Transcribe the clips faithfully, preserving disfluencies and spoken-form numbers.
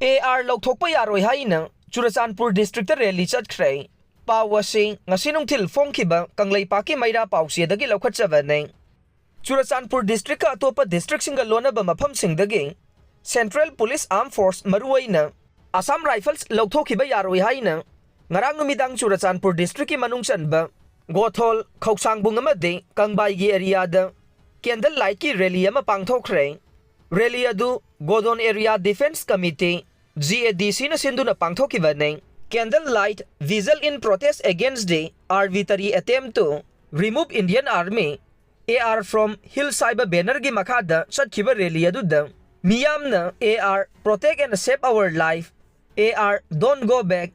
A R ꯂꯧꯊꯣꯛꯄ ꯌꯥꯔꯣꯏ ꯍꯥꯏꯅ ꯆꯨꯔꯆꯥꯟꯄꯨꯔ ꯗꯤꯁꯇ꯭ꯔꯤꯛꯇ ꯔꯦꯂꯤ ꯆꯠꯈ꯭ꯔꯦ꯫ ꯄꯥꯎ ꯑꯁꯤ ꯉꯁꯤ ꯅꯨꯡꯊꯤꯜ ꯐꯣꯡꯈꯤꯕ ꯀꯪꯂꯩꯄꯥꯛꯀꯤ ꯃꯩꯔꯥ ꯄꯥꯎꯆꯦꯗꯒꯤ ꯂꯧꯈꯠꯆꯕꯅꯤ꯫ ꯆꯨꯔꯆꯥꯟꯄꯨꯔ ꯗꯤꯁꯇ꯭ꯔꯤꯛꯀ ꯑꯇꯣꯞꯄ ꯗꯤꯁꯇ꯭ꯔꯤꯛꯁꯤꯡꯒ ꯂꯣꯟꯅꯕ ꯃꯐꯝꯁꯤꯡꯗꯒꯤ ꯁꯦꯟꯇ꯭ꯔꯦꯜ ꯄꯨꯂꯤꯁ ꯑꯥꯔꯝ ꯐꯣꯔꯁ, ꯃꯔꯨꯑꯣꯏꯅ ꯑꯁꯥꯝ ꯔꯥꯏꯐꯜꯁ, ꯂꯧꯊꯣꯛꯈꯤꯕ ꯌꯥꯔꯣꯏ ꯍꯥꯏꯅ ꯉꯔꯥꯡ ꯅꯨꯃꯤꯗꯥꯡ ꯆꯨꯔꯆꯥꯟꯄꯨꯔ ꯗꯤꯁꯇ꯭ꯔꯤꯛꯀꯤ ꯃꯅꯨꯡ ꯆꯟꯕ ꯒꯣꯊꯣꯜ, ꯈꯧꯁꯥꯡꯕꯨꯡ ꯑꯃꯗꯤ ꯀꯪꯕꯥꯏꯒꯤ ꯑꯦꯔꯤꯌꯥꯗ ꯀꯦꯟꯗꯜ ꯂꯥꯏꯠꯀꯤ ꯔꯦꯂꯤ ꯑꯃ ꯄꯥꯡꯊꯣꯛꯈ꯭ꯔꯦ꯫ ꯔꯦꯂꯤ ꯑꯗꯨ Godon area defence committee, G A D ꯁꯤꯅ ꯁꯤꯟꯗꯨꯅ ꯄꯥꯡꯊꯣꯛꯈꯤꯕꯅꯤ꯫ Candle light vigil in protest against the arbitrary attempt to remove Indian Army, A R from Hills ꯍꯥꯏꯕ ꯕꯦꯅꯔꯒꯤ ꯃꯈꯥꯗ ꯆꯠꯈꯤꯕ ꯔꯦꯂꯤ ꯑꯗꯨꯗ ꯃꯤꯌꯥꯝꯅ "A R protect and save our life, A R don't go back,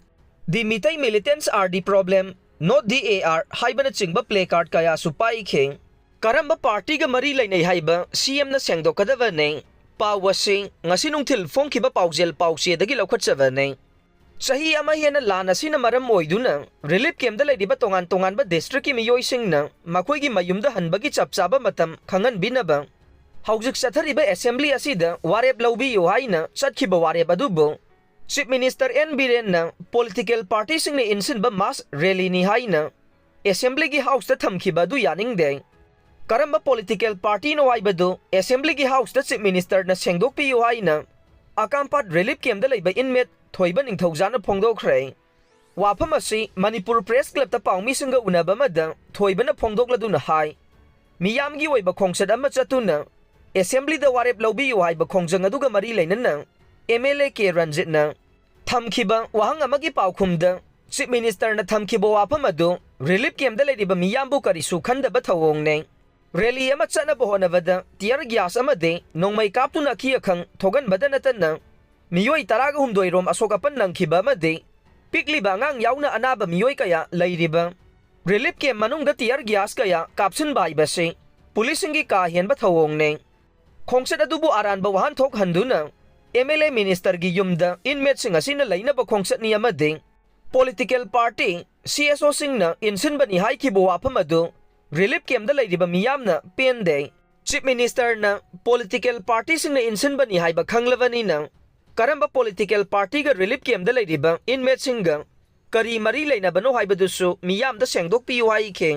the Meitei militants are the problem, not the A R" ꯍꯥꯏꯕꯅꯆꯤꯡꯕ play card ꯀꯌꯥꯁꯨ ꯄꯥꯏꯈꯤ꯫ ꯀꯔꯝꯕ ꯄꯥꯔꯇꯤꯒ ꯃꯔꯤ ꯂꯩꯅꯩ ꯍꯥꯏꯕ ꯁꯤ ꯑꯦꯝꯅ ꯁꯦꯡꯗꯣꯛꯀꯗꯕꯅꯤ꯫ ꯄꯥꯎ ꯑꯁꯤ ꯉꯁꯤ ꯅꯨꯡꯊꯤꯜ ꯐꯣꯡꯈꯤꯕ ꯄꯥꯎꯖꯦꯜ ꯄꯥꯎꯆꯦꯗꯒꯤ ꯂꯧꯈꯠꯆꯕꯅꯤ꯫ ꯆꯍꯤ ꯑꯃ ꯍꯦꯟꯅ ꯂꯥꯟ ꯑꯁꯤꯅ ꯃꯔꯝ ꯑꯣꯏꯗꯨꯅ ꯔꯤꯂꯤꯐ ꯀꯦꯝꯞꯇ ꯂꯩꯔꯤꯕ ꯇꯣꯉꯥꯟ ꯇꯣꯉꯥꯟꯕ ꯗꯤꯁꯇ꯭ꯔꯤꯛꯀꯤ ꯃꯤꯑꯣꯏꯁꯤꯡꯅ ꯃꯈꯣꯏꯒꯤ ꯃꯌꯨꯝꯗ ꯍꯟꯕꯒꯤ ꯆꯞ ꯆꯥꯕ ꯃꯇꯝ ꯈꯪꯍꯟꯕꯤꯅꯕ ꯍꯧꯖꯤꯛ ꯆꯠꯊꯔꯤꯕ ꯑꯦꯁꯦꯝꯕ꯭ꯂꯤ ꯑꯁꯤꯗ ꯋꯥꯔꯦꯞ ꯂꯧꯕꯤꯌꯨ ꯍꯥꯏꯅ ꯆꯠꯈꯤꯕ ꯋꯥꯔꯦꯞ ꯑꯗꯨꯕꯨ ꯆꯤꯐ ꯃꯤꯅꯤꯁꯇꯔ ꯑꯦꯟ ꯕꯤꯔꯦꯟꯅ ꯄꯣꯂꯤꯇꯤꯀꯦꯜ ꯄꯥꯔꯇꯤꯁꯤꯡꯅ ꯏꯟꯁꯤꯟꯕ ꯃꯥꯁ ꯔꯦꯂꯤꯅꯤ ꯍꯥꯏꯅ ꯑꯦꯁꯦꯝꯕ꯭ꯂꯤꯒꯤ ꯍꯥꯎꯁꯇ ꯊꯝꯈꯤꯕ ꯑꯗꯨ ꯌꯥꯅꯤꯡꯗꯦ꯫ ꯀꯔꯝꯕ ꯄꯣꯂꯤꯇꯤꯀꯦꯜ ꯄꯥꯔꯇꯤꯅꯣ ꯍꯥꯏꯕꯗꯨ ꯑꯦꯁꯦꯝꯕ꯭ꯂꯤꯒꯤ ꯍꯥꯎꯁꯇ ꯆꯤꯐ ꯃꯤꯅꯤꯁꯇꯔꯅ ꯁꯦꯡꯗꯣꯛꯄꯤꯌꯨ ꯍꯥꯏꯅ ꯑꯀꯥꯝꯄꯥꯠ ꯔꯤꯂꯤꯐ ꯀꯦꯝꯞꯇ ꯂꯩꯕ ꯏꯟꯃꯦꯠ ꯊꯣꯏꯕ ꯅꯤꯡꯊꯧꯖꯥꯅ ꯐꯣꯡꯗꯣꯛꯈ꯭ꯔꯦ꯫ ꯋꯥꯐꯝ ꯑꯁꯤ ꯃꯅꯤꯄꯨꯔ ꯄ꯭ꯔꯦꯁ ꯀ꯭ꯂꯕꯇ ꯄꯥꯎꯃꯤꯁꯤꯡꯒ ꯎꯅꯕ ꯑꯃꯗ ꯊꯣꯏꯕꯅ ꯐꯣꯡꯗꯣꯛꯂꯗꯨꯅ ꯍꯥꯏ, ꯃꯤꯌꯥꯝꯒꯤ ꯑꯣꯏꯕ ꯈꯣꯡꯆꯠ ꯑꯃ ꯆꯠꯇꯨꯅ ꯑꯦꯁꯦꯝꯕ꯭ꯂꯤꯗ ꯋꯥꯔꯦꯞ ꯂꯧꯕꯤꯌꯨ ꯍꯥꯏꯕ ꯈꯣꯡꯖꯪ ꯑꯗꯨꯒ ꯃꯔꯤ ꯂꯩꯅꯅ ꯑꯦꯝ ꯑꯦꯜ ꯑꯦ ꯀꯦ ꯔꯟꯖꯤꯠꯅ ꯊꯝꯈꯤꯕ ꯋꯥꯍꯪ ꯑꯃꯒꯤ ꯄꯥꯎꯈꯨꯝꯗ ꯆꯤꯐ ꯃꯤꯅꯤꯁꯇꯔꯅ ꯊꯝꯈꯤꯕ ꯋꯥꯐꯝ ꯑꯗꯨ ꯔꯤꯂꯤꯐ ꯀꯦꯝꯞꯇ ꯂꯩꯔꯤꯕ ꯃꯤꯌꯥꯝꯕꯨ ꯀꯔꯤꯁꯨ ꯈꯟꯗꯕ ꯊꯧꯑꯣꯡꯅꯤ꯫ ꯔꯦꯂꯤ ꯑꯃ ꯆꯠꯅꯕ ꯍꯣꯠꯅꯕꯗ ꯇꯤꯌꯔ ꯒ꯭ꯌꯥꯁ ꯑꯃꯗꯤ ꯅꯣꯡꯃꯩ ꯀꯥꯞꯇꯨꯅ ꯑꯀꯤ ꯑꯈꯪ ꯊꯣꯛꯍꯟꯕꯗ ꯅꯠꯇꯅ ꯃꯤꯑꯣꯏ ꯇꯔꯥꯒ ꯍꯨꯝꯗꯣꯏ ꯔꯣꯝ ꯑꯁꯣꯛ ꯑꯄꯟ ꯅꯪꯈꯤꯕ ꯑꯃꯗꯤ ꯄꯤꯛꯂꯤꯕ ꯑꯉꯥꯡ ꯌꯥꯎꯅ ꯑꯅꯥꯕ ꯃꯤꯑꯣꯏ ꯀꯌꯥ ꯂꯩꯔꯤꯕ ꯔꯤꯂꯤꯐ ꯀꯦꯝꯞ ꯃꯅꯨꯡꯗ ꯇꯤꯌꯔ ꯒ꯭ꯌꯥꯁ ꯀꯌꯥ ꯀꯥꯞꯁꯤꯟꯕ ꯍꯥꯏꯕꯁꯤ ꯄꯨꯂꯤꯁꯁꯤꯡꯒꯤ ꯀꯥ ꯍꯦꯟꯕ ꯊꯧꯑꯣꯡꯅꯤ꯫ ꯈꯣꯡꯆꯠ ꯑꯗꯨꯕꯨ ꯑꯔꯥꯟꯕ ꯋꯥꯍꯟꯊꯣꯛ ꯍꯟꯗꯨꯅ ꯑꯦꯝ ꯑꯦꯜ ꯑꯦ ꯃꯤꯅꯤꯁꯇꯔꯒꯤ ꯌꯨꯝꯗ ꯏꯟꯃꯦꯠꯁꯤꯡ ꯑꯁꯤꯅ ꯂꯩꯅꯕ ꯈꯣꯡꯆꯠꯅꯤ ꯑꯃꯗꯤ ꯄꯣꯂꯤꯇꯤꯀꯦꯜ ꯄꯥꯔꯇꯤ, ꯁꯤ ꯑꯦꯁ ꯑꯣꯁꯤꯡꯅ ꯏꯟꯁꯤꯟꯕꯅꯤ ꯍꯥꯏꯈꯤꯕ ꯋꯥꯐꯝ ꯑꯗꯨ ꯔꯤꯂꯤꯐ ꯀꯦꯝꯞꯇ ꯂꯩꯔꯤꯕ ꯃꯤꯌꯥꯝꯅ ꯄꯦꯟꯗꯦ꯫ ꯆꯤꯐ ꯃꯤꯅꯤꯁꯇꯔꯅ ꯄꯣꯂꯤꯇꯤꯀꯦꯜ ꯄꯥꯔꯇꯤꯁꯤꯡꯅ ꯏꯟꯁꯤꯟꯕꯅꯤ ꯍꯥꯏꯕ ꯈꯪꯂꯕꯅꯤꯅ ꯀꯔꯝꯕ ꯄꯣꯂꯤꯇꯤꯀꯦꯜ ꯄꯥꯔꯇꯤꯒ ꯔꯤꯂꯤꯐ ꯀꯦꯝꯗ ꯂꯩꯔꯤꯕ ꯏꯟꯃꯦꯠꯁꯤꯡꯒ ꯀꯔꯤ ꯃꯔꯤ ꯂꯩꯅꯕꯅꯣ ꯍꯥꯏꯕꯗꯨꯁꯨ ꯃꯤꯌꯥꯝꯗ ꯁꯦꯡꯗꯣꯛꯄꯤꯌꯨ ꯍꯥꯏꯈꯤ꯫